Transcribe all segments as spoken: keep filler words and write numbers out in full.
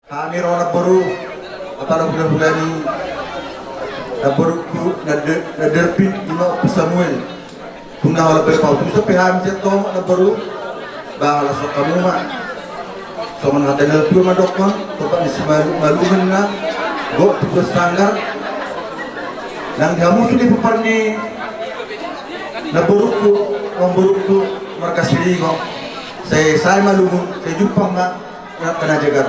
Hami ro namboru, apala hulahula ni namborungku, na de-, na derpin ima Ompu Samuel. Tung na holan berpau, tung sampe hami sian tomo namboru, ba holan songon hamu ma. Songon hata ni natuatua mandokkon, tompa ni simalu-, maluhon na, gok tu sanggar. Nang di hamu sude pomparan ni namborungku, namborungku, marga Siringo. Sai, sai maluhon, sai jumpang ma. Nga kena jaga.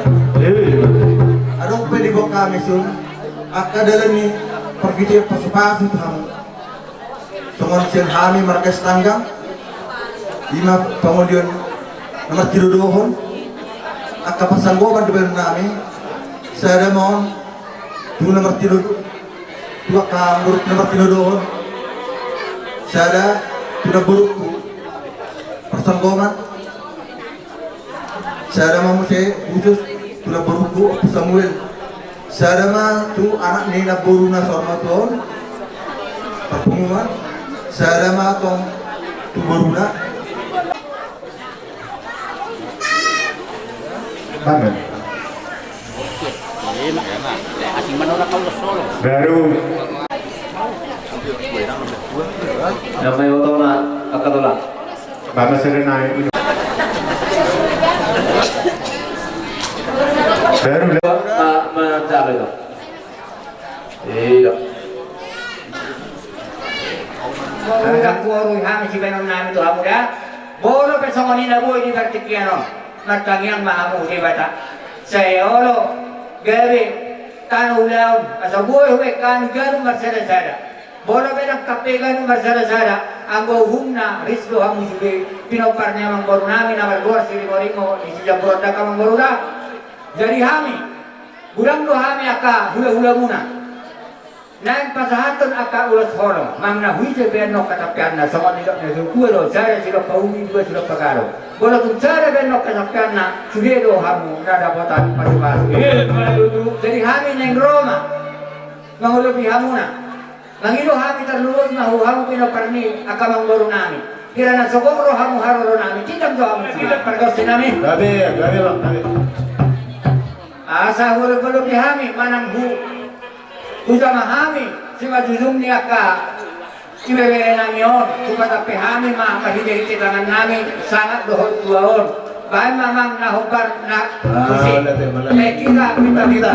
Adong pe diboan hami sun angka dalan ni parpitian pasupasu tu hamu. Songon sian hami marga Sitanggang, ima pangolian na martinodohon, angka parsanggoman di bahenonnami, sada ma on tu na martinodo-, tu angka boru na martinodohon, sada tu namborungku parsanggoman, sada ma muse khusus tu namborungku Ompu Samuel. Sada ma tu anak ni namboruna saur matua on, parpunguan. Sada ma tong tu boruna. Amen. Baru. Nama yang utama, angkat bola. Bapak sering naik. Baru lewat. Ma-, ma-, siapa itu? Iya. Udah kuarui hami sibahenonnami tu hamu da. Molo pe songon i na boi di partingkian on, martangiang ma hamu tu Debata. Sai olo gabe tano ulaon, asa boi hubaen hami ganup marsadasada. Molo pe ndang tangkas ganup marsadasada, anggo uhumna ris do hamu sude, pinompar ni amangborunami na margoar Siringoringo di Sijamburan, da amangboru da. Jadi hami, godang do hami angka hulahulamuna. Naeng pasahathon angka ulos holong, manang na huise pe annon hatampianna, songon nidok ni natuatua do, sada silompa umi, dua silompa garo. Molo tung sada pe annon hatampianna, sude do hamu na dapotan pasupasu. Jadi hami naeng ro ma mangolopi hamuna. Mangido hami tarlumobi ma tu hamu pinompar ni angka amangborunami. Hira na so gok rohamu haroronami, tindang do hamu tu pargonsinami. Gabe, gabe, Bang, gabe. Asa huolopolopi hami manang hu-, hujama hami simanjujung ni angka ibeberenami on, hupatampe hami ma marhitehite tangannami sangap dohot tua on. Baen ma amang na hombar na tusi. Baen hita minta minta.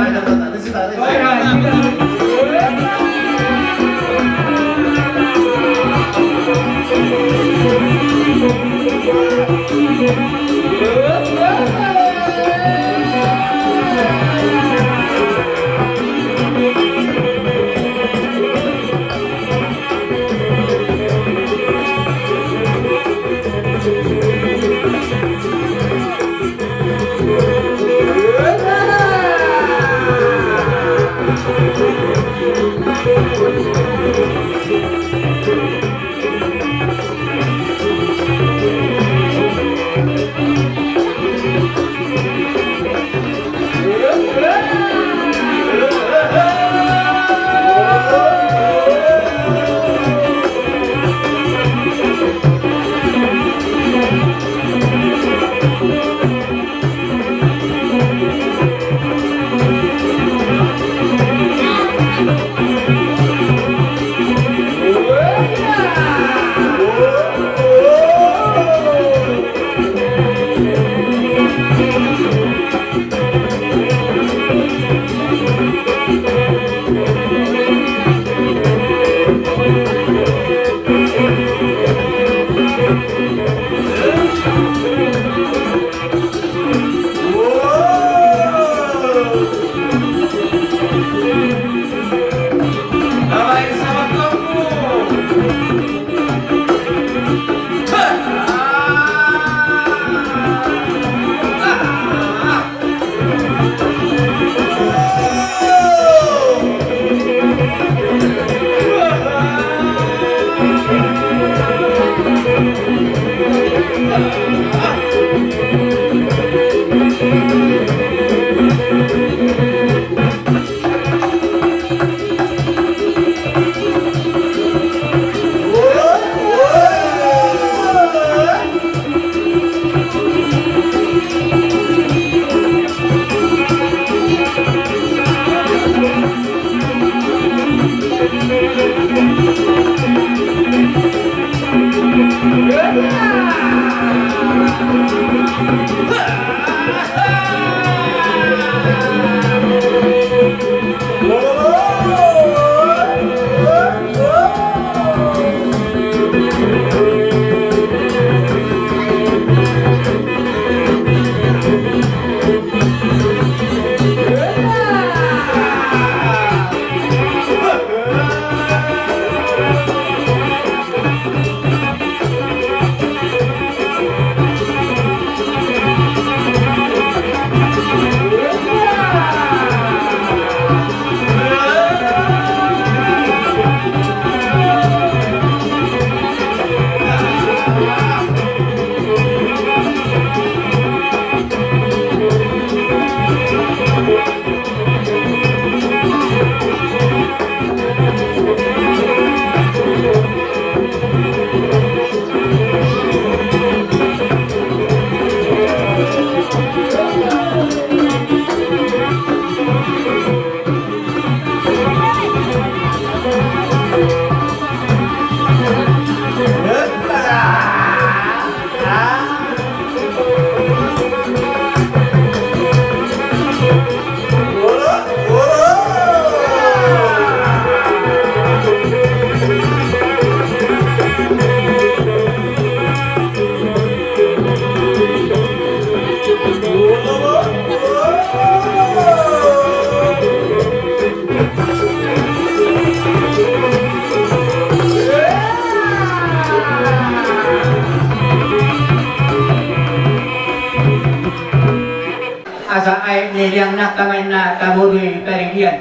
Asa aek ni liang nangka ma inna taboru i paridian.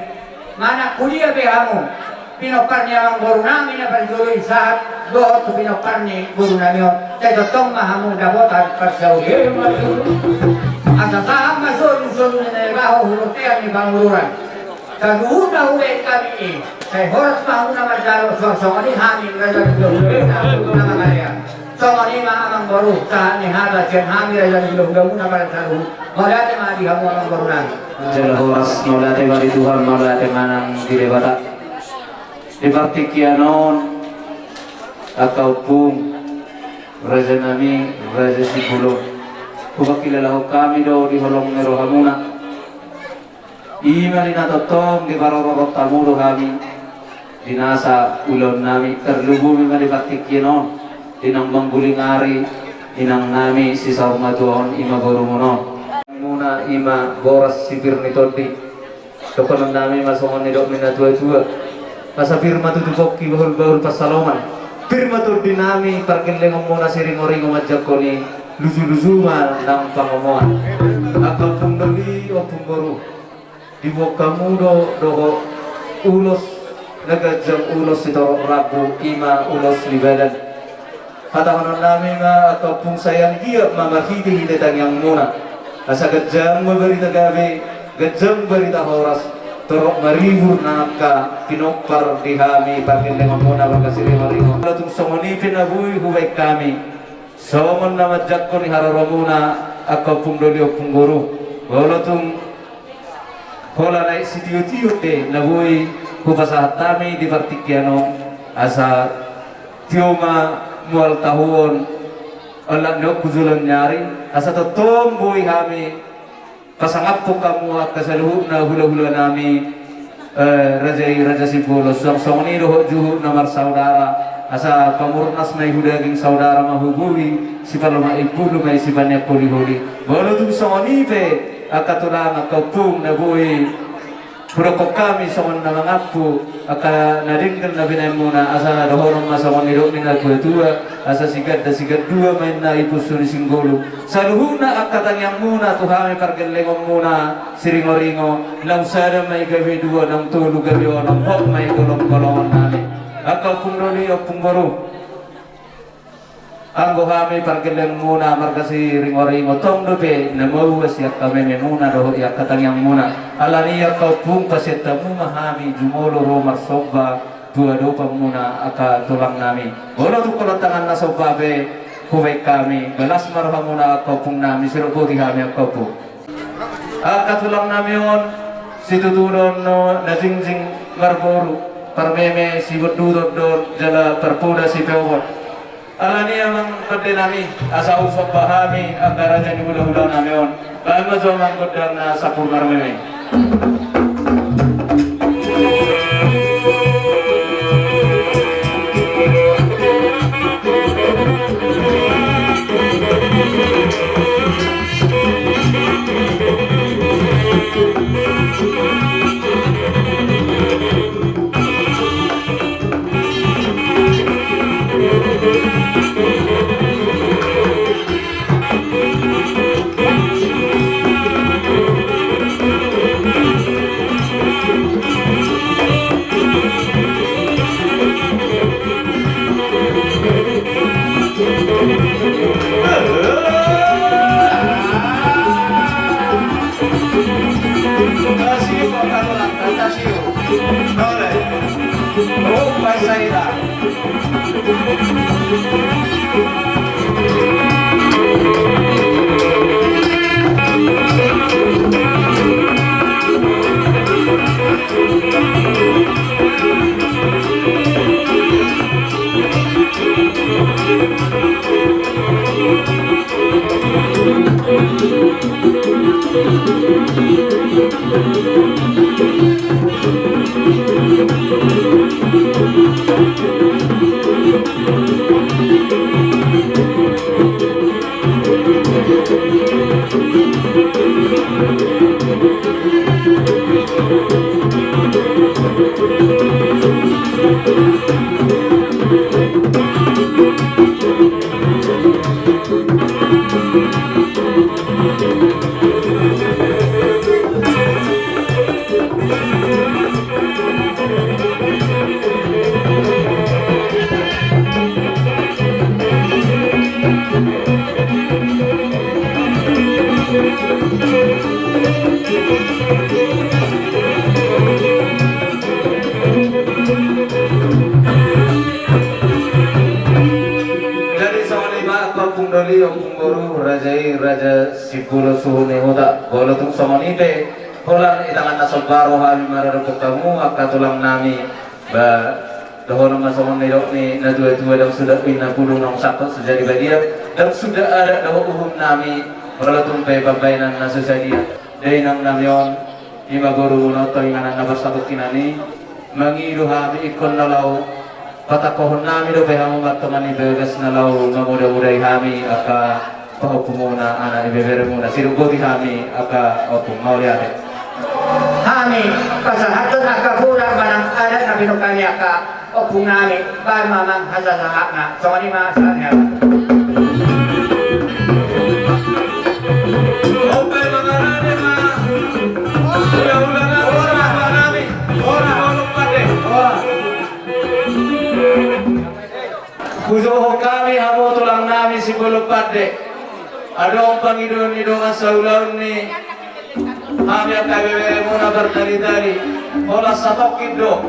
Manang hudia pe hamu, pinompar ni amangboru nami na parjolo i sahat dohot tu pinompar ni boru nami on, sai tongtong ma hamu dapotan parsaulian. Asa sahat ma solu-solu ni na laho hu bontean ni pangururan. Saluhutna hubaen hami i, sai horas ma hamu na manjalo, suang songon i hami raja ni hulahula na mangalean. Songon i ma amangboru, sahat ni hata sian hami raja ni hulahula muna parsaluhut. Mauliate ma di hamu amangboru nami. Jala horas, mauliate ma di Tuhan, mauliate ma nang di Debata. Di partingkian on, angka ompung, raja nami, raja Simbolon. Hupangkilalahon hami do di holong ni rohamuna. I ma di na tongtong diparorot hamu do hami di nasa ulaon nami, tarlumobi ma di partingkian on, di naung mangguling ari, inang nami si saur matua on, i ma borumuna on. Muna i ma boras sipir ni tondi. Dohonon nami ma songon nidok ni na tua-tua. Asa pir ma tutu pongki, bahul-bahul pansalongan. Pir ma tondi nami pargellengon muna siringo-ringo manjangkon i. Luju-luju ma nang pangomoan. Angka ompung doli, ompung boru. Diboan hamu do dohot ulos na ganjang, ulos sitorop rambu, i ma ulos ni badan. Hatahonon nami ma angka ompung, sai anggiat ma marhite-hite tangiang muna. Asa ganjang ma barita gabe, ganjang barita horas, torop maribur nang angka pinompar di hami pargellengon muna marga Siringoringo. Molo tung songon i pe na boi hubaen hami. Songon na manjangkon i haroromuna angka ompung doli, ompung boru. Molo tung holan aek sitio-tio pe na boi hupasahat hami di partingkian on, asa tio ma mual tahuon olat ni on tu joloan ni ari, asa tongtong boi hami pasangaphon hamu angka saluhutna hulahula nami, eh, raja i, raja Simbolon, suang songon i dohot juhut na marsaudara, asa pamurnas ma i hu daging, saudara ma hu buhi, sipalomak imbulu ma i sipaneang holiholi. Molo tung songon i pe angka tulang, angka ompung, na boi hudokhon hami songon na mangampu angka na denggan na binaen muna, asa dohonon ma songon nidok ni na tua-tua, asa siganda sigandua ma inna i punsu ni singgolu. Saluhutna angka tangiang muna tu hami pargellengon muna Siringoringo, naung sada ma i gabe dua, naung tolu gabe onom, hot ma i golom-golomon nami. Angka ompung doli, ompung boru. Anggo hami pargellengon muna marga Siringoringo, tong dope na maua sian hamememuna dohot angka tangiang muna. Alani i angka ompung, pasian hamu ma hami jumolo ro marsomba tu adopan muna angka tulang nami. Molo tung holan tangan na somba pe hubaen hami, balas ma rohamuna angka ompung nami, sai ro boti hami angka ompung. Angka tulang nami on, situtu do on na jingjing marboru, parmeme sibonduton do on, jala parpoda sipeopon. Alani i amang pande nami, asa husomba hami angka raja ni hulahula nami on. Baen ma jo amang gondang na sampur marmeme. Tasiu, angka tulang, tasiu. Boleh. Oh, baik, saya. Jadi songon i ma, Ompung Doli, Ompung Boru, raja i, raja Simbolon, suhut ni huta. Molo tung songon i pe, holan di tangan na somba roha nami maradophon hamu, angka tulang nami. Ba, dohonon ma songon nidok ni natuatua: Ndang suda inna pudung naung sangkot so jadi badia, ndang suda adat dohot uhum nami, molo tung pe pambahenan na so sadia. Dainang nami on, i ma borumuna on, inganan na parsatongkinan i, mangido hami ingkon na laho patangkohon nami dope hamu ma antong di bagas na laho mamodamodai hami angka pahompumuna, anak ibeberemuna. Sidung boti hami angka ompung, mauliate. Hami pasahathon angka pura manang adat na pinungka ni angka ompung nami, baen ma amang hasasahana. Songon i ma sahatna. Ope, mangarade ma. Ora, ora, ora, ora. Hujohon hami hamu tulang nami Simbolon Pande. Adong pangidoan ni dongan saulaon ni hami angka ibeberemuna martalitali. Holan satongkin do.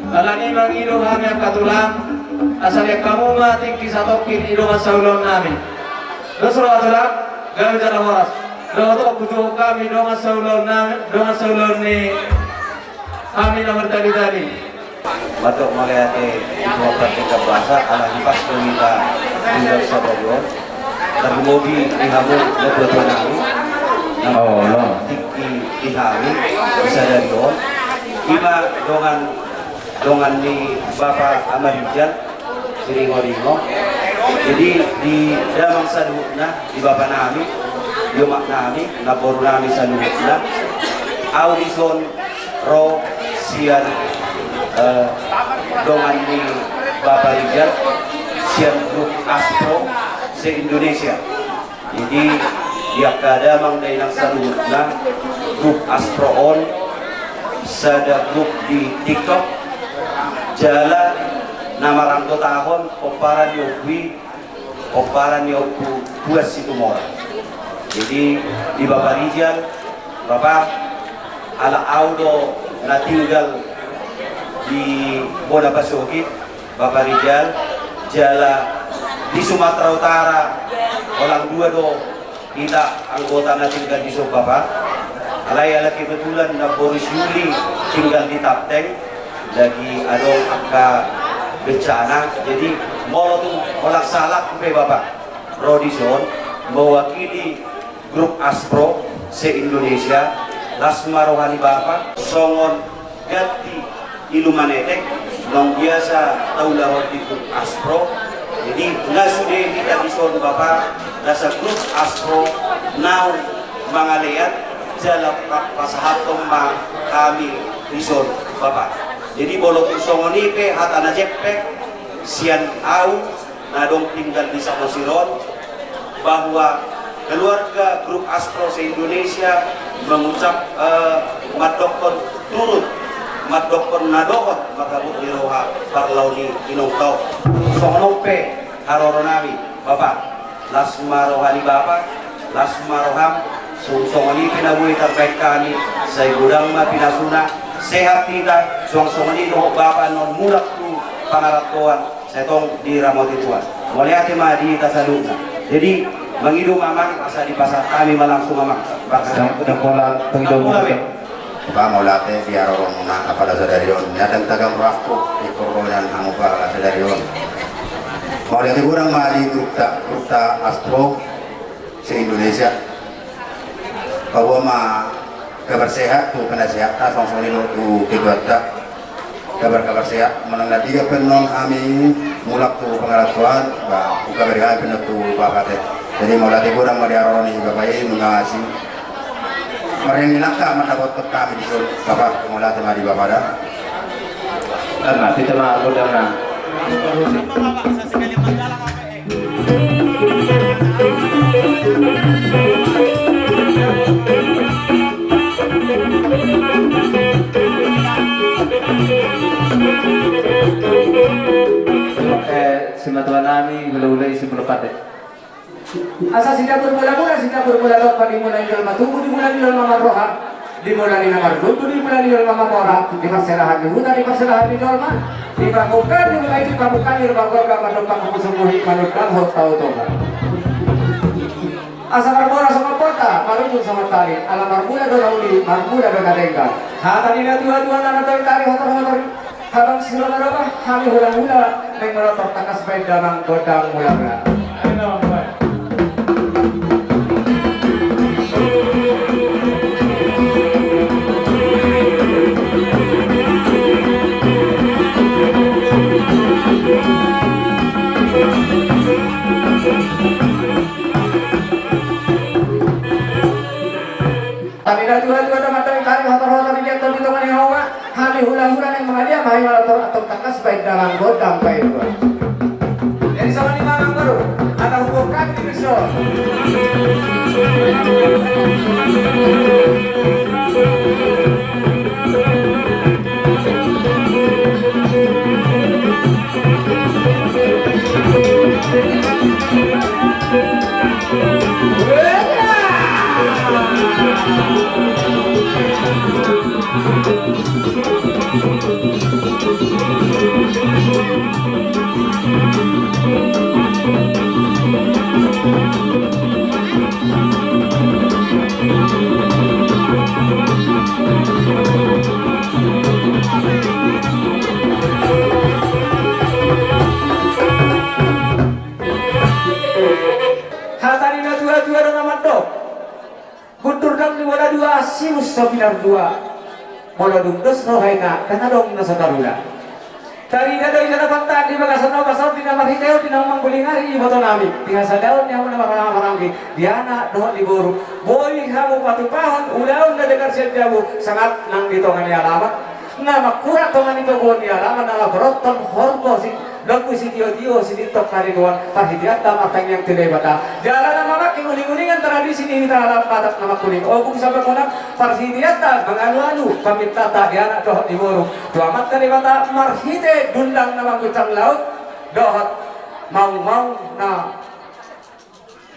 Alani i mangido hami angka tulang, asa diangkat hamu ma tingki satongkin di dongan saulaon nami. Dos roha tulang, gabe jala horas. Dohot on hujohon hami dongan saulaon nami, dongan saulaon ni hami na martalitali. Mandok mauliate di Tuhan pardenggan basa, ala hipas do hita tinggal sadari on. Tarlumobi di hamu natuatua nami, na tingki di hami di sadari on. I ma dongan, dongan ni Bapa Ama Rijal, Siringoringo. Jadi di damang saluhutna, di bapa nami, di omak nami, namboru nami saluhutna, ahu dison ro sian, eh, dongan ni Bapa Rijal, sian grup Aspro se-Indonesia. Jadi di angka damang dainang saluhutna, grup Aspro on sada grup di TikTok, jala na maranggotahon pomparan ni ompu i, pomparan ni Ompu Tuan Situmorang. Jadi di Bapa Rijal, Bapa, ala ahu do na tinggal di bona pasogit, Bapa Rijal, jala di Sumatera Utara, holan dua do hita anggota na tinggal dison, Bapa. Alai ala kebetulan namboru si Yuli tinggal di Tapteng, lagi adong angka bencana. Jadi molo tung holan sahalakku pe, Bapa, ro dison mewakili grup Aspro se-Indonesia, las ma roha ni Bapa. Songon ganti ilumanetek, naung biasa taulahon di grup Aspro. Jadi na sude hita dison, Bapa, nasa grup Aspro naung mangalean, jala pa-, pasahathon ma hami dison, Bapa. Jadi molo tung songon i pe hata na jempek sian ahu, na adong tinggal di Samosir on, bahwa keluarga grup Aspro se-Indonesia mengucap, eh, mandokkon turut, mandokkon na dohot marhabot ni roha parlao ni inongta on. Songon on pe haroro nami, Bapa, las ma roha ni Bapa, las ma roham, Suang songon i pe na boi tarbaen hami, sai godang ma pinasuna, sehat hita, suang songon i dohot bapa annon mulak tu pangarantoan, sai tong diramoti Tuhan. Mauliate ma di hita saluhutna. Jadi, mangido ma amang, asa dipasahat hami ma langsung amang. Ndang, ndang pola, pangido. Ndang pola be. Ba, mauliate di haroromuna apala sadari on. Ndang tagan rohangku, ingkon ro nian hamu apala sadari on. Mauliate godang ma di grupta, grupta Astro se-Indonesia. Paboa ma kabar sehat tu penasehatna, suang songon i do tu ketuanta. Kabar-kabar sehat, manang na piga pe annon hami mulak tu pangarantoan, ba, hukabari hami pe annon tu bapa te. Jadi, mauliate godang ma di haroro ni bapa i, nunga asing. Marhite ni langka mandapothon hami dison, bapa, mauliate ma di bapa da. Arma, hita ma godang na. Eh, simatua nami, hula-hula i Simpulu Pande. Asa sidapur mula-mula, sidapur mula tompa, di mula ni jolma tubu, di mula ni jolma marroha, di mula ni na marnuntu, di mula ni jolma mamora, di parserahan ni huta, di parserahan ni jolma, di pamungkan ni huta i, di pamungkan ni rumah keluarga, manumpak humusungguhi, manundang hot tau toba. Asa marmula songon porta, marujung songon tali, ala marmula do na uli, marmula do na denggan. Hata ni na tua-tua, na mandok tali, hotor-hotor. Habang siroma-roma, hami hula-hula, naeng manotor tangkas baen damang gondang mula-mula. Hami na tua-tua, na mandok tali, hotor-hotor, di dia tol di tonga ni hauma. Hami hula-hula naeng mangaliat, hami manotor antong tangkas baen damang gondang paidua. Jadi songon i ma amang boru, asa huboan hami di dison. Hata ni na tua-tua do na mandok. Gundur ndang dibola dua, simus so pinardua. Molo dung dos roha i na, ndang adong na so tarula. Tarida do ijana pantan di bagasan ombas on, di na marhite on, di na mangguling ari iboto nami. Di hasadaon ni hamu na marhaha maranggi, di anak dohot di boru. Boi hamu patupahon ulaon na degar sian jabu, sangap nang di tonga ni alaman. Na mangkurat tonga ni toguon ni alaman, na mambotohon horbo si lombu sitio-tio, sinintong harinuan, parhiteanta martangiang tu Debata. Jala na mamangke uning-uningan tradisi ni hita halak Batak na mangkuling ogung sabangunan, parhiteanta mangalu-alu pamintanta di anak dohot di boru tu Amanta Debata marhite dundang na mangguncang laut dohot maung-maung na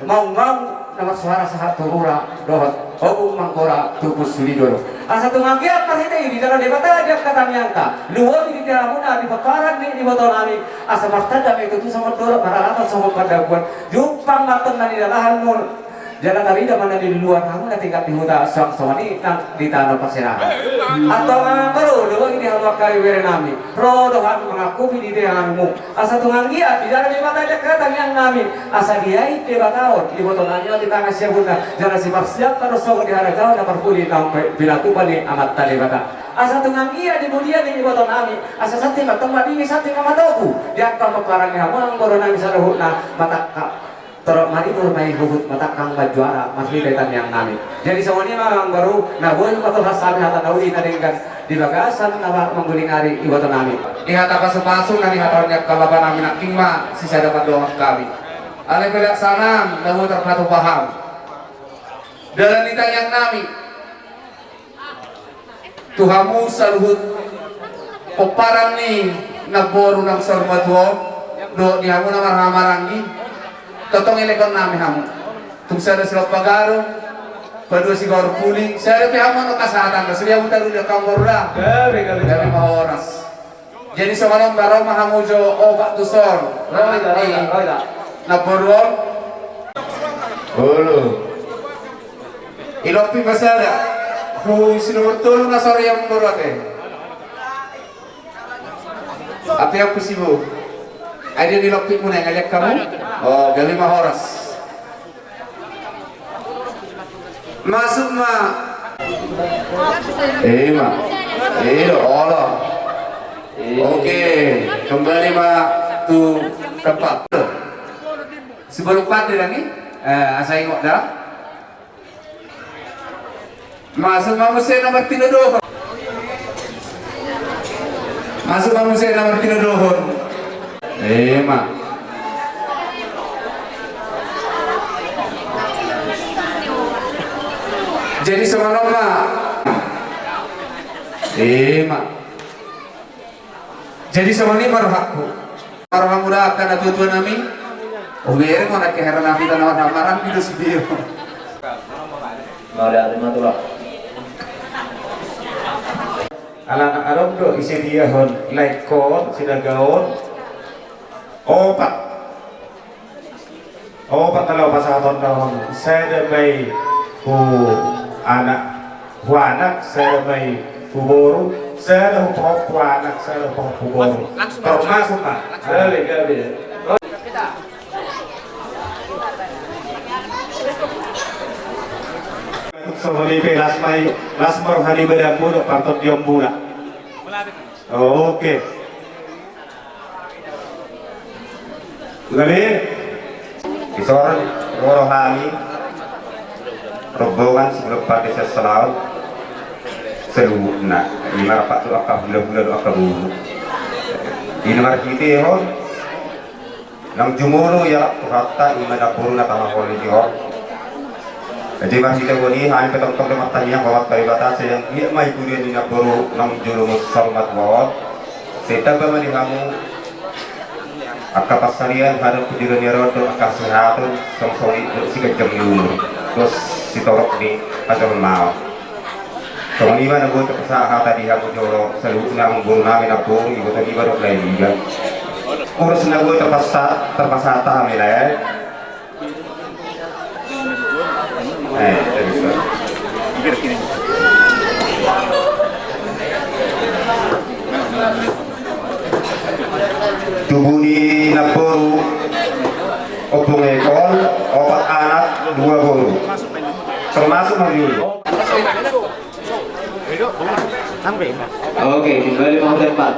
maung-maung na marsuara sahat tu rura dohot ogung manggora tu pus suli dolok. Asa tung anggiat marhite i dijalo Debata di angka tangiangta, lumobi di hamuna di pomparan ni iboto nami, asa martanda ma i tutu songon dolok, maralaman songon pandabuan, jumpang ma antong na nilalahanmu, jala tarida ma na niluluan hamu na tinggal di huta, suang songon i nang di tano parserahan. Antong amang boru, lumobi di hamu angka ibebere nami, ro do hami mangangkupi di tanganmu. Asa tung anggiat dijalo Debata di angka tangiang nami, asa diait Debata on iboto nami on di tangan siabunna, jala siparsiap ma do sogot di harajaon na parpudi naung pe-, pinatupa ni Amanta Debata. Asa tung anggiat di mulia ni iboto nami, asa santi ma antong madingin, santi ma matogu di angka pomparan ni hamu amang boru nami saluhutna, matangkang torop maribur ma i huhut, matangkang ma juara marhite tangiang nami. Jadi songon i ma amang boru, na boi ma tolhas hami hata na uli na denggan di bagasan na ma-, mangguling ari iboto nami. Di hata pasu-pasu na nihatahon ni angka bapa nami nangkin ma sisada pandohan hami. Alai pe dakdanak na boi tarpatupa hami. Dalan ni tangiang nami tu hamu saluhut pomparan ni namboru nang saur matua on, dohot di hamu na marhaha maranggi, tongtong elek hon nami hamu. Tung sada silompa gadong, Paduasigor puli, sada pe hamu na kasahatan, sude hamu taru di kampung da. Gabe, gabe. Gabe ma horas. Jadi songon on, baru ma hamu jo opat tu son. Roy, roy, roy. Namboru on. Olo. Ilompit ma sada. Hu si nomor tolu na sore yang baru ate. Ape au pisibu. Ai dia di lompit muna yang lihat kamu. Oh, gabe ma horas. Masuk ma. Eh ma. Eh do, olo. Oke, kembali ma tu tempat. Sebelum pandai lagi, eh, asa ingot dah. Masuk ma muse na martinodohon. Masuk ma muse na martinodohon. Eh ma. Jadi songon on ma. Eh ma. Jadi songon i ma rohangku. Marhamu da angka na tuatua nami. Ubereng on angka hera nami tanah marhamu marang di dos bio. Mauliate ma tulang. Alana adong do ise diahon laengkon sinagaon. Opat. Opat na laho pasahaton na on, sada ma i hu anak, hu anak, sada ma i hu boru, sada hu pahompu anak, sada hu pahompu boru. Termasuk ma. Gabe, gabe. Songon i pe las ma i, las ma roha ni badanmu dohot partondion muna. Oke. Gabe. Isor, ro hami rombongan saluhut pardesan Salaon saluhutna, i ma rap tu angka hulahula dohot angka boru. Di na marhitehon naung jumolo ia rap tu hata i ma namboru na tama holi di hor. Jadi marhitehon i hami pe tongtong do martangiang, pamat paribata sai anggiat ma i huria ni namboru naung jolo saur matua on. Sai tamba ma di hamu angka pansarian, hadang tu jolo ni ari on do angka hasehaton, songon i do siganjang ni umur, dos sitorop ni hajolmaon. Songon i ma na boi tarpasahat hata di hamu jolo saluhutna, amangboru nami, namboru, iboto niba dohot lae niba. Ulos na boi tarpasahat, tarpasahat hami lae. Eh, eh, bisa. Tubu ni namboru, ompung ekon, opat anak, dua boru. Termasuk Mario. Oke, kembali mau tempat.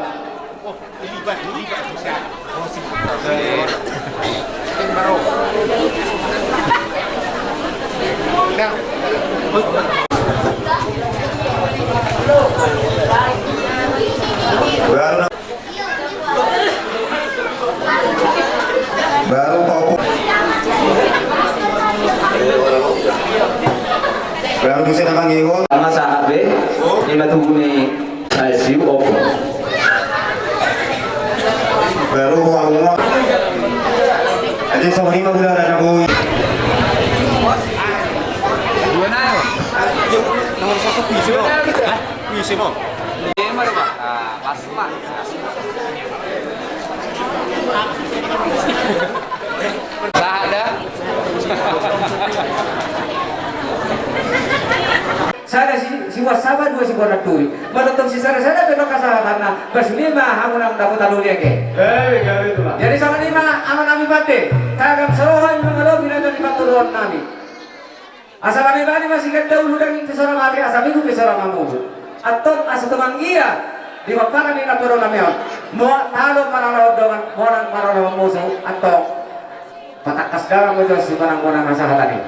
Baru na-, baru kau pu-, baru bisa nama ngiwon. Sama saat be, lima tubuh ni. Ai siu opo. Baru uang uang. Jadi songon i ma gula rana boi. Dua nano. Nomor satu puisi mo. Puisi mo. Iya ma rumah. Ah, pas ma. Sahat da. Sada si, sibuat saba, dua sibuat naturi. Molo tong sisada-sada pe do kasahatanna, ba sude ma hamu nang dapotan uli angke. Gabe, gabe tulang. Jadi songon i ma amang nami pande, tagan saroha i mangalobi raja ni panturuon nami. Asa bane-bane ma siganda ulu, daging pe so ra mate, asa begu pe so ra mamubu. Antong asa tumangihon di pamparan ni namboru nami on, muat talo marorot dongan, monang marorot musu, antong patangkas dalan ma jo simonang-monang na sahata i.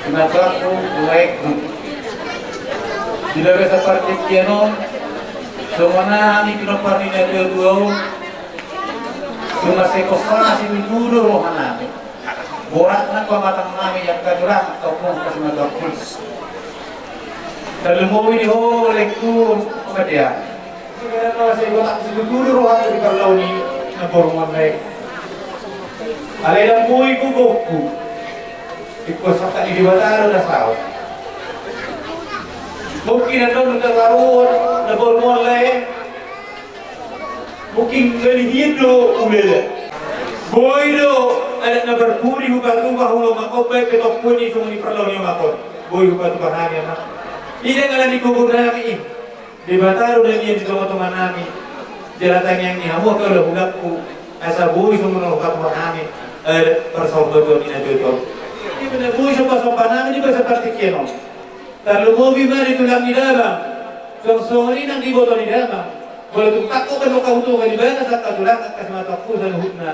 Simanjangku, baikku. Di bagasan partingkian on, songon na hami pinompar ni natuatua on, cuma sai posa situtu do rohanami. Borat nang pamatang nami, angka tulang, angka ompung, angka simanjangku. Tarlumobi di ho, laengku, Matia. Sai borat situtu do rohangku di parlao ni namboru on, lae. Alai ndang boi gokhonku. Ingkon sangkap ni Debata do na saut. Mungkin andorang tataruhon namboru on, lae. Mungkin ngali hian do ulala. Boi do adat na parpudi hupatupa, hula mangombai pe tompu ni songon i parlao ni omak on. Boi hupatupa hami, Amang. I ndang alani gogo nami i. Debata do na nian di tongatonga nami. Jala tangiang ni hamu angka hulahulangku, asa boi songon on hupatupa hami adat parsomba tu hami na tuatua on. Di mana boi sombasomba nami di bagasan partingkian on. Tarlumobi ma di tulang ni damang. Songon i nang di boto ni damang. Molo tung tangko pe nunga hutoga di bagasan angka tulang, angka simanjangku saluhutna.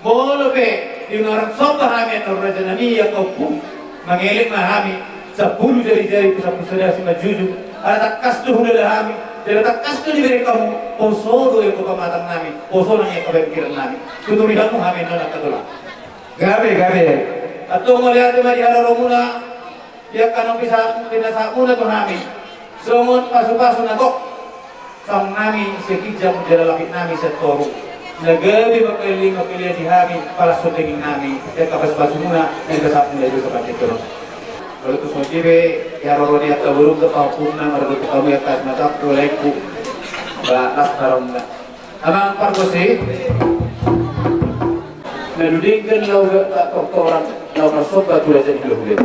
Molo pe di unang rap somba hami annon raja nami, angka ompung, mangelek ma hami sampulu jarijari tu sampulu sada simanjujung. Ala tangkas do hulala hami, jala tangkas do dibereng hamu poso do angka pamatang nami, poso nang angka pingkiran nami. Tuturi hamu hami annon, angka tulang. Gabe, gabe. Antong mauliate ma di haroromuna. Di angka na pinasahatmuna tu hami songon pasupasu na gok. Saung nami sian ginjang jala lapit nami sian toru. Na gabe mangkaliling mangkaliat di hami, palashon daging nami di angka pasupasumuna na pinasahatmuna i tu sapanjang on. Molo tung songon i pe, di haroro ni angka boru, angka pahompunna, marga tu hamu angka simanjangku, laengku. Ba las na ro ma. Amang pargonsi, na dudenggan laho tak tortoran, laho marsomba tu raja ni hulahula.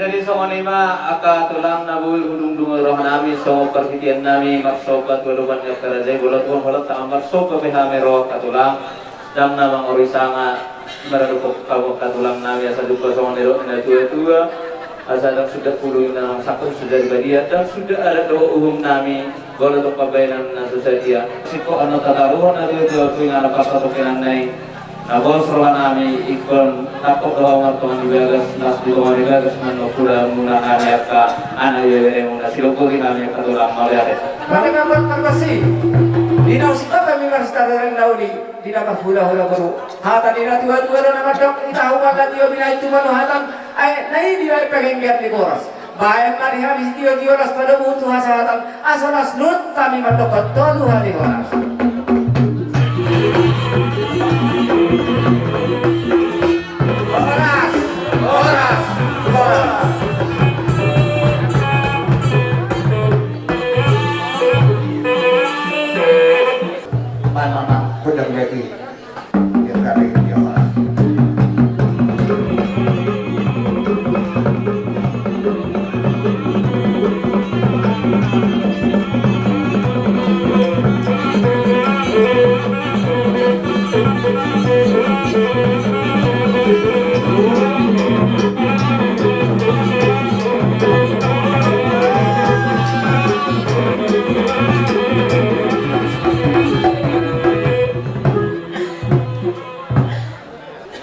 Jadi songon i ma angka tulang na boi hudungdung roha nami, songon partingkian nami marsomba tu adopan ni angka raja i, molo tung holan tahan marsomba pe hami ro angka tulang. Ndang na mangori sanga maradophon hamu angka tulang nami, asa jumpa songon nidok ni natuatua, asa ndang sundat pulu inna nang sangkut so jadi badia, ndang sundat adat dohot uhum nami molo tung pambahenan na so sadia. Singkop annon tataruhon natuatua tu inganan parpatongkinanna i. Na bos roha nami ingkon tangkok do hamu martonga ni bagas, las di tonga ni bagas ma annon hula muna nami angka anak ibeberemuna, sidohot nami angka tulang mauliate. Mari ma marparbasi. Di na usik kota mi marsitareng na uli, di na marhulahula boru. Hata ni na tuatua do na mandok, i tahu mata tio binahen tu manuhatan, ai na i di ari pagenggean ni boras. Baen ma di hami sitiotio las padomu tu hasahatan, asa las nuaeng hami mandokkon tolu hali horas. Horas, horas, horas. Baen ma, baen ma, baen ma.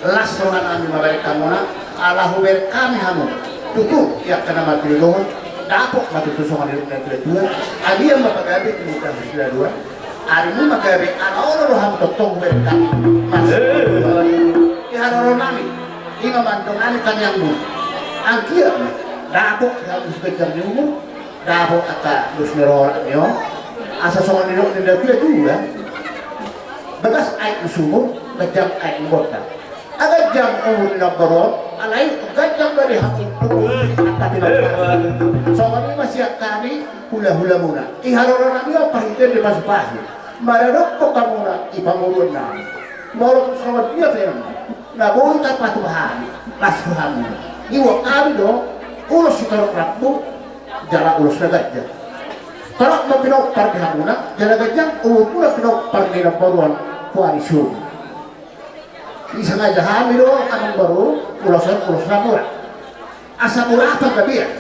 Las roha nami mambahen hamuna, ala hubereng hami hamu. Tutu, i angka na martinodohon, dapot ma tutu songon nidok ni natuatua, agia ma pagabe di muka siladuan, arimu ma gabe, ala olo do hamu tongtong hubereng hami. Mas. Eh. I haroro nami, i ma mandongani tangiangmu. Anggiat ma, dapot hamu siganjang ni umur, dapot angka dos ni roha nami on, asa songon nidok ni natuatua. Bagas aek ni sumur, ganjang aek ni gondang. Ganjang umur ni namboru on, alai ganjang do di hamu umur ni angka pinompar. Songon i ma sian hami hulahulamuna. I haroro nami on pahit do di pasupasu. Maradophon hamuna i pamoruon nami. Molo songon dia pe na boi tarpatupa hami, las rohamuna. Iboan hami do ulos sitorop rambu, jala ulos na ganjang. Torop ma pinompar di hamuna, jala ganjang umurmuna pinompar ni namboru on, puari sumur. Disengaja hami do amangboru, ulos on ulos na mura. Asa mura panggabean,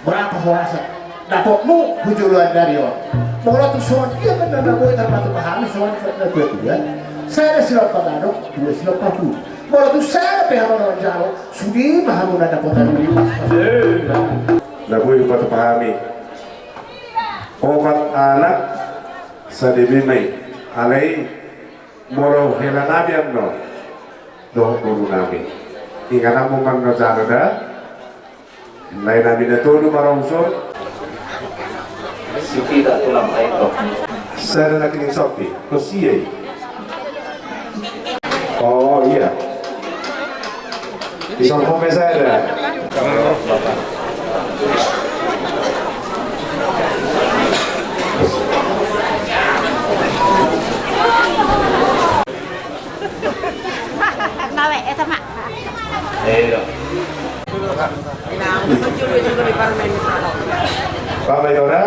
mura panghorasan. Dapotmu tu joloan ni ari on. Molo tung songon dia pe na boi tarpatupa hami songon i na tuatua. Sada silompa gadong, dua silompa pudi. Molo tung sada pe hamu na manjalo, sude ma hamu na dapotan ni. Na boi tarpatupa hami. Opat anak, sada bere ma i. Alai molo hela nami annon dohot boru nami, inganan ma annon jalo da. Lae nami na tolu marongso. Sipita tulang aek do. Sada na kining sompi, tos ia i. Oh, ia. Isong hompe sada. Bawe, eh, sama. Eh, iya. Bapak Yora.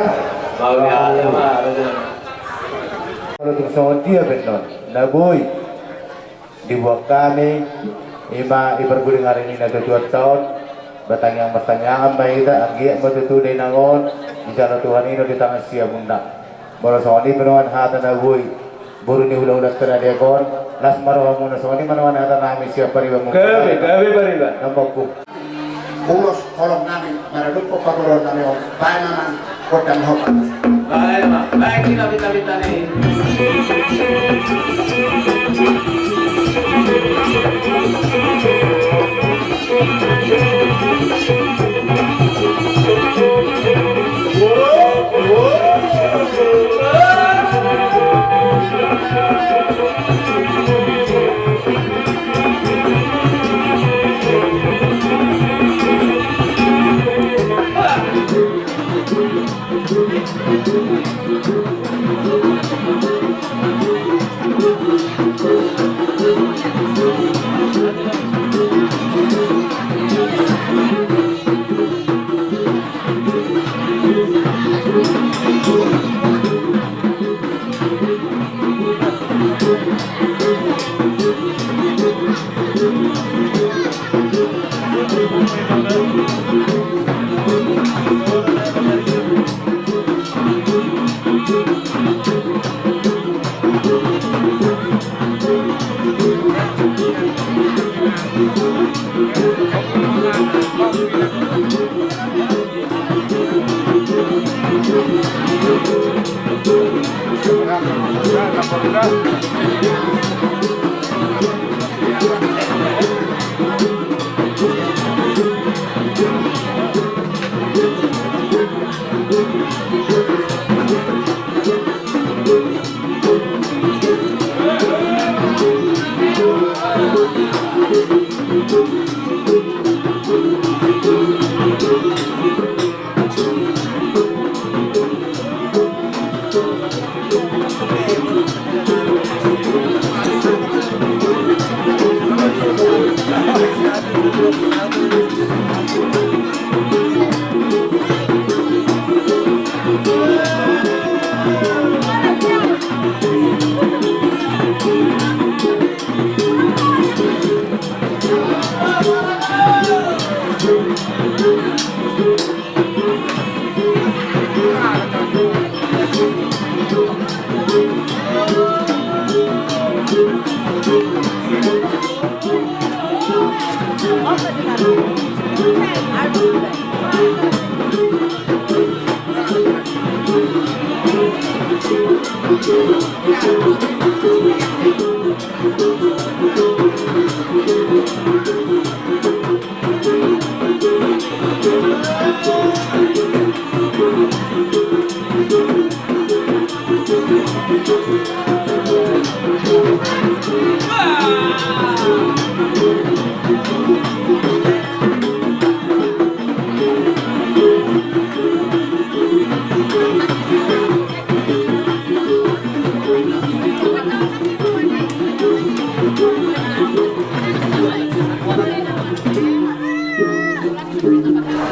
Bapak Yora. Kalau tung songon dia pe annon, na boi diboan hami, i ma i parpudi ni ari ni natuatuanta on, martangiang martangiangan ma hita, anggiat ma tutu dainang on dijalo Tuhan i do di tangan siamunna. Molo songon i pe nuaeng hata na boi boru ni hulahulanta na di aek on, las ma rohamuna, songon i ma nuaeng hata nami sian paribanmuna. Gabe, gabe pariban. Nambokku. Ulos holong nami maradophon parboruon nami on, baen ma gondang hopa. Baen ma, baen hita pinta-pinta ni.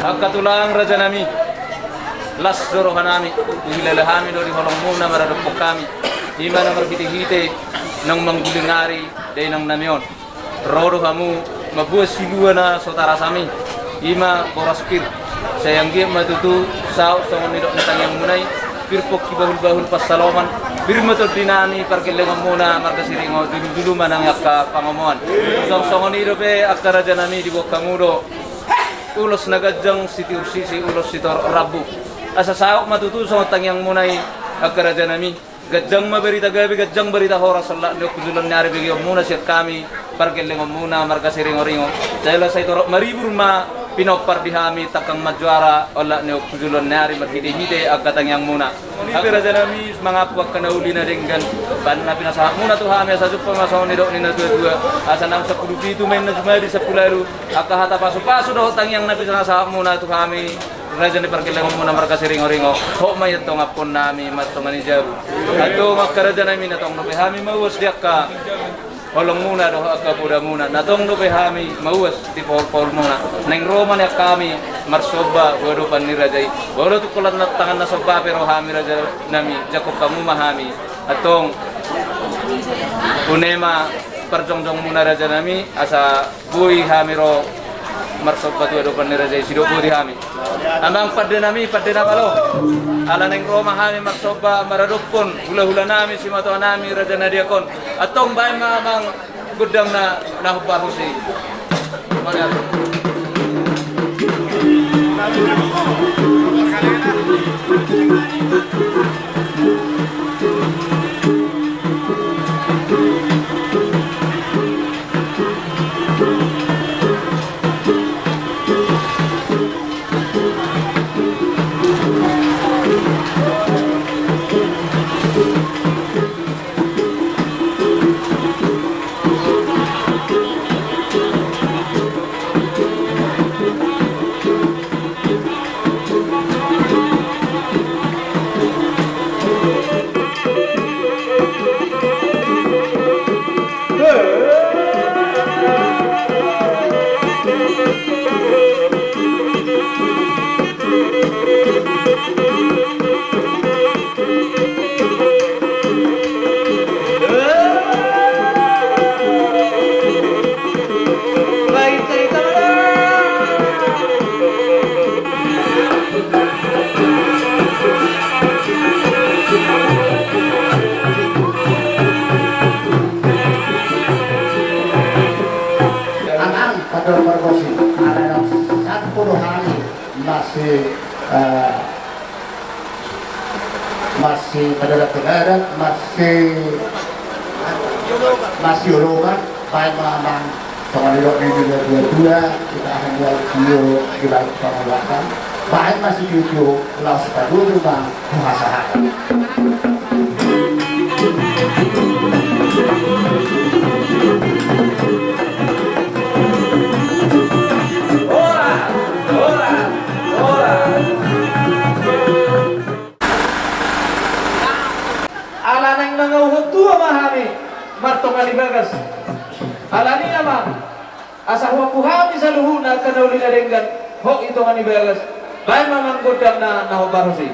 Angka tulang, rajanami, las do rohanami, huhilala hami do di holongmuna maradophon hami, i ma na marhitehite naung mangguling ari dainangnami on. Ro do hamu mamboan silua na so tarasami, i ma boras pir. Sai anggiat ma tutu saut songon nidok ni tangiangmuna i, pir pongki bahulbahul pansalongan, pir ma tondinami pargellengonmuna marga Siringo, duludulu ma nang angka pangomoan. Songon i dope angka rajanami, diboan hamu do ulos na ganjang, sitiur sisi ulos, sitorop rambu. Asa saut ma tutu songon tangiangmuna i, angka rajanami. Ganjang ma barita gabe, ganjang barita horas, olat ni ompujulon ni ari begeonmuna sian hami pargellengonmuna marga Siringoringo. Jala sai torop maribur ma pinompar di hami, tangkang manjuara olat ni ompujulon ni ari marhitehite angka tangiangmuna. Songon i pe rajanami, mangampu angka na uli na denggan, baen na pinasahatmuna tu hami, asa jumpang ma songon nidok ni natuatua, asa naung sampulu pitu ma inna jumadi sampulu ualu, angka hata pasupasu dohot tangiang na pinasahatmuna tu hami, raja ni pargellengonmuna marga Siringoringo, hot ma i antong ampuonnami, ma antong na di jabu. Antong angka rajanami, na tong dope hami mauas di angka holongmuna dohot angka podamuna, na tong dope hami mauas di paholpaholmuna. Naeng ro ma nian hami marsomba tu adopan ni raja i. Molo tung holan tangan na somba pe ro hami, rajanami, jangkon hamu ma hami. Antong, une ma parjongjongmuna, rajanami, asa boi hami ro marsomba tu adopan ni raja i, sidok boti hami. Amang pandenami, pande na malo. Ala naeng ro ma hami marsomba maradophon hulahulanami, simatuanami, raja na diakon. Antong baen ma amang gondang na, na hombar husi. Mauliate. Amang Pandor Margosi, ala nang sampulu hali masih, eh, masih pada datang adat, masih Masioloman, baen ma amang, songon nidok ni natuatua, hita akan buat sio di balik pangulatan, baen ma sitio-tio, laos padudu ma tu hasahatan. Horas, horas, horas. Ala naeng mangauhon tua ma hami martonga ni bagas. Alani i ma, asa huaku hami saluhutna angka na uli na denggan, hot i tonga ni bagas. Baen ma amang gondangna na hombar hos i.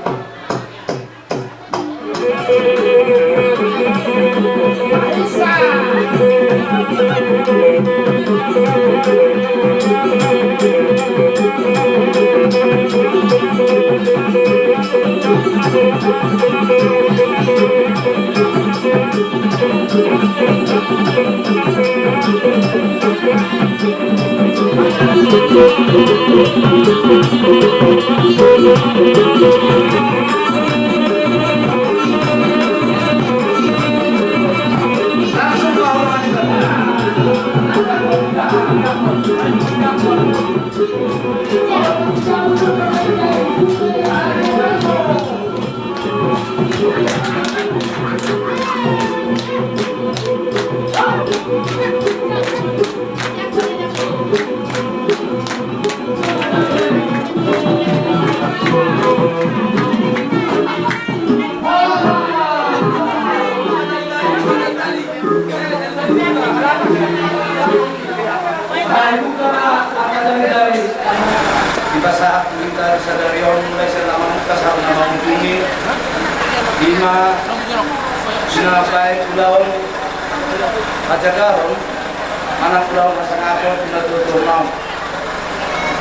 Dipasahat tu hita sadari on, mulai sian na mamungka sahat na mangujungi, ima na baen ulaon hajagaron, manang ulaon hasangapon tu natuatuaon.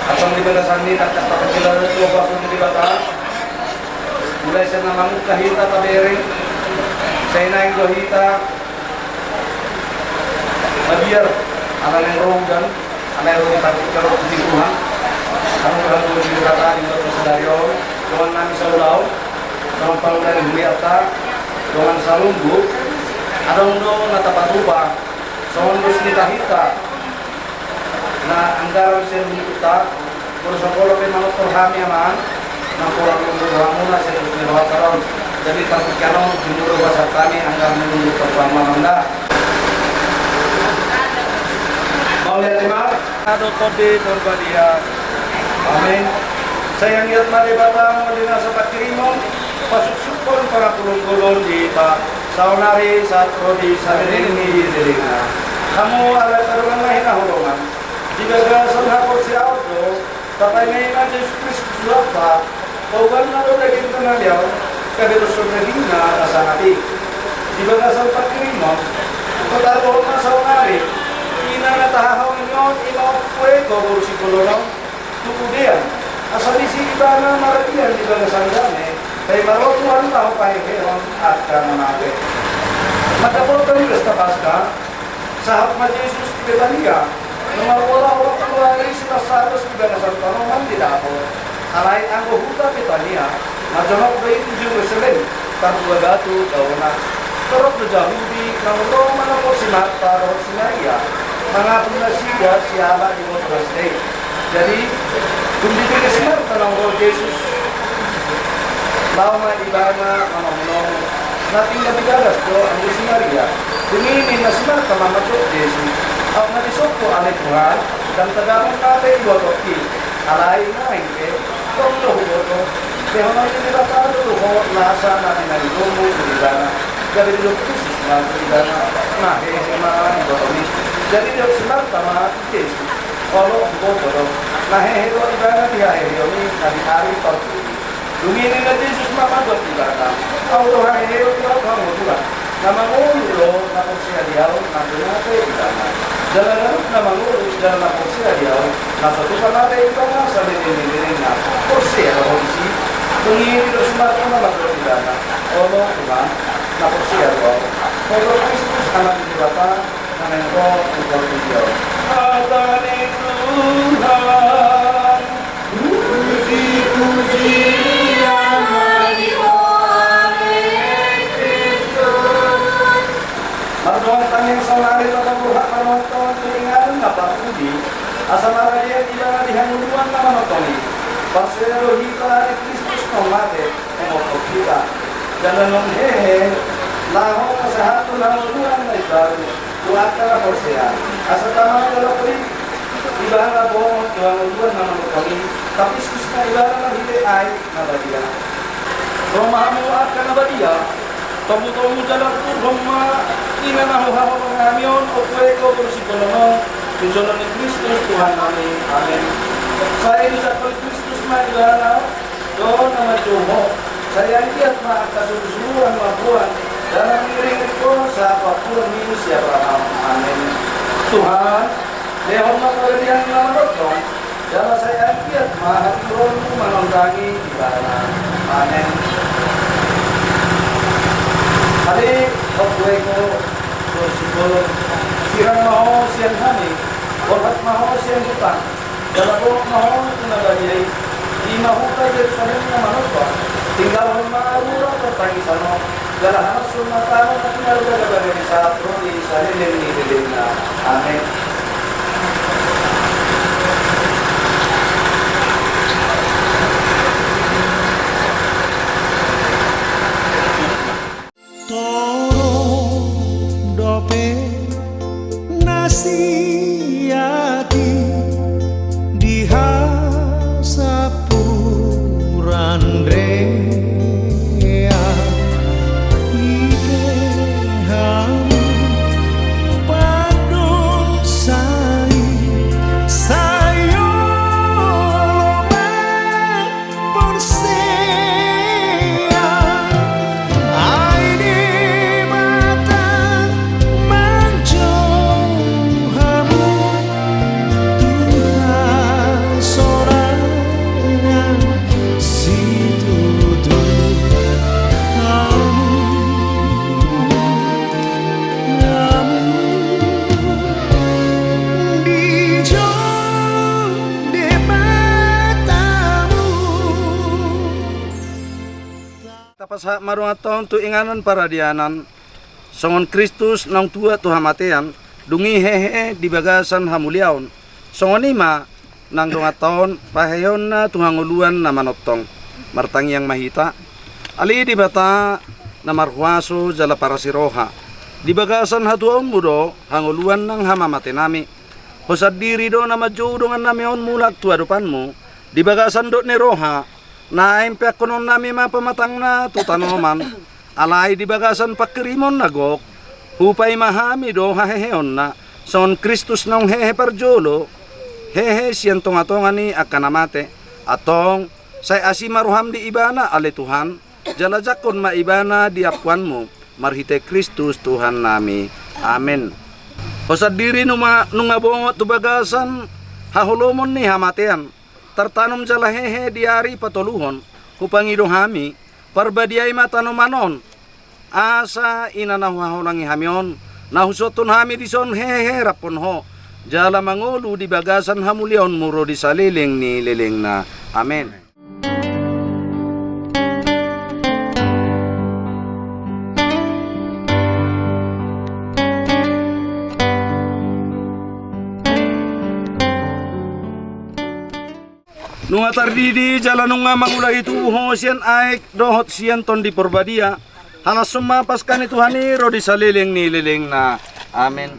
Antong di bagasan i, tangkas tapangkilala tu huaso ni Debata, mulai sian na mamungka hita tabereng, sai naeng do hita mabiar, ala naeng ro udan, ala naeng ro di partingkian ro di Tuhan. Hamu, hamu di Debata, di bagasan sadari on, dongan nami saulaon, dongan pangula ni hurianta, dongan salunggu, adong do na tapatupa songon dos ni hita-hita na anggaran sian lungkutta. Molo songon i pe manongkol hami, amang, na pola lungkut rohamuna sian dos ni rohanta on. Jadi partingkian on, jumolo pasahat hami anggaran ni lungkut, amang, da. Mauliate ma. Dohot Tondi dohot Roh Badia. Amin. Sai anggiat ma Debata, mauliate na so pangkirimon, pasuksuk pasuksuk pangapulon-pulon di hita, saonari sahat ro di saleleng ni lelengna. Hamu ale angka dongan na hinaholongan, di bagasan haporseaon do tapaima-ima Jesus Kristus Tuhanta, paubahonna do dagingna na liat, gabe doshon dagingna na sangap i. Di bagasan pangkirimon, hupatarbohon ma saonari ina na tahahaongi on, ima Ompu Eko boru Simbolon on, tu Udean, asa disi ibana maradian di bagasan dame, paima ro Tuhan laho pahehehon angka na mate. Mandapothon pesta Paska, sahat ma Jesus di Betania, nunga pola opat pulu ari silas sados di bagasan tanoman di dapot. Alai anggo huta Betania, na jonok do i tu Jerusalem, tarbuga batu daona. Torop do Jahudi naung ro manopot si Marta dohot si Maria, mangapung nasida siala diboto nasida i. Jadi, dung dibege si Marta naung ro Jesus, laho ma ibana manomunomu. Na tinggal di bagas do anggo si Maria. Dung i ninna si Marta ma mandok Jesus: Aut na dison ho ale Tuhan, ndang tadamon hape i botoonki. Alai naeng pe, tong do huboto. Behonon ni Debata do tu ho nasa na pinadilomu tu ibana. Gabe didok Jesus ma tu ibana: Na hehe ma dibotom i. Jadi didok si Marta ma tu Jesus: Olo, huboto do. Na hehe do ibana di haheheon i na di ari parpudi. Dung i ninna Jesus ma mandok tu ibana: Ahu do haheheon dohot hamuduran. Na mangolu do na porsea di Ahu, nang pe mate ibana. Jala ganup na mangolu jala na porsea di Ahu, na so tupa mate ibana saleleng ni lelengna, porsea do ho disi. Dung i didok si Marta ma mandok tu ibana: Olo Tuhan, na porsea do ahu. Ho do Kristus, Anak ni Debata, na naeng ro tu portibi on. Hata ni Tuhan. Puji-pujian ma di Ho ale Kristus. Mardongan tangiang saonari Pudi, asa maradian ibana di hangoluan na manongtong i. Parsea do hita di Kristus naung mate, manongtong hita. Jala naung hehe, laho pasahathon hangoluan na imbaru tu angka na porsea. Asa tama jala pudi ibana bongot tu hangoluan na manongtong i, tapi suksma ibana marhite aek na badia. Ro ma hamu angka na badia, togutogu jala turhon ma ina na huhaholongi hami on, ompu ego, boru sibolon on, tu jolo ni Kristus Tuhannami. Amen. Sai dijangkon Kristus ma ibana do na manjou ho. Sai anggiat ma angka surusuruan mamboan jala mangiringiring ho sahat tu ampunan ni si Abraham. Amen. Tuhan, lehon ma paradian na manongtong, jala sai anggiat ma hatiuronmu manondangi ibana. Amen. Ale, ompu ego, boru sibolon, sirang ma ho sian hami, borhat ma ho sian hutang, jala bongot ma ho tu na badia i. I ma huta Jerusalem na manongtong, tinggalhon ma rura partangisan on, jala hamasu ma tano na pinarbaga-baga ni sahat ro di saleleng ni lelengna. Amen. Torop dope nasida di hasampuran rea, ite hamu pandosai, sai olo ma porsea, ai Debata manjou hamu tu hasorangan situtu. Hamu, hamu dijou Debatamu. Tapasahat ma donganhon tu inganan paradianan, songon Kristus naung tuat tu hamatean, dung i hehe di bagasan hamuliaon. Songon i ma nang donganhon paheheonna tu hangoluan na manongtong. Martangiang ma hita. Ale Debata na marhuaso jala parasiroha, di bagasan hatuaonmu do hangoluan nang hamamatenami. Ho sandiri do na manjou dongannami on mulak tu adopanmu, di bagasan dok ni roha, naeng peakkononnami ma pamatangna tu tanoman. Alai di bagasan pangkirimon na gok, hupaima hami do haheheonna, songon Kristus naung hehe parjolo, hehe sian tongatonga ni angka na mate. Antong, sai asi ma roham di ibana, ale Tuhan, jala jangkon ma ibana di ampuanmu, marhite Kristus Tuhannami. Amen. Ho sandiri numa-, nunga bongot tu bagasan haholomon ni hamatean, tartanom jala hehe di ari patoluhon, hupangido hami, parbadiai ma tanoman on, asa ina na huhaholongi hami on, na husuhothon hami dison hehe rap dohot ho, jala mangolu di bagasan hamuliaonmu ro di saleleng ni lelengna. Amen. Nunga tardidi jala nunga mangulahi tubu ho sian aek dohot sian Tondi Porbadia, halashon ma Paska ni Tuhan i ro di saleleng ni lelengna. Amen.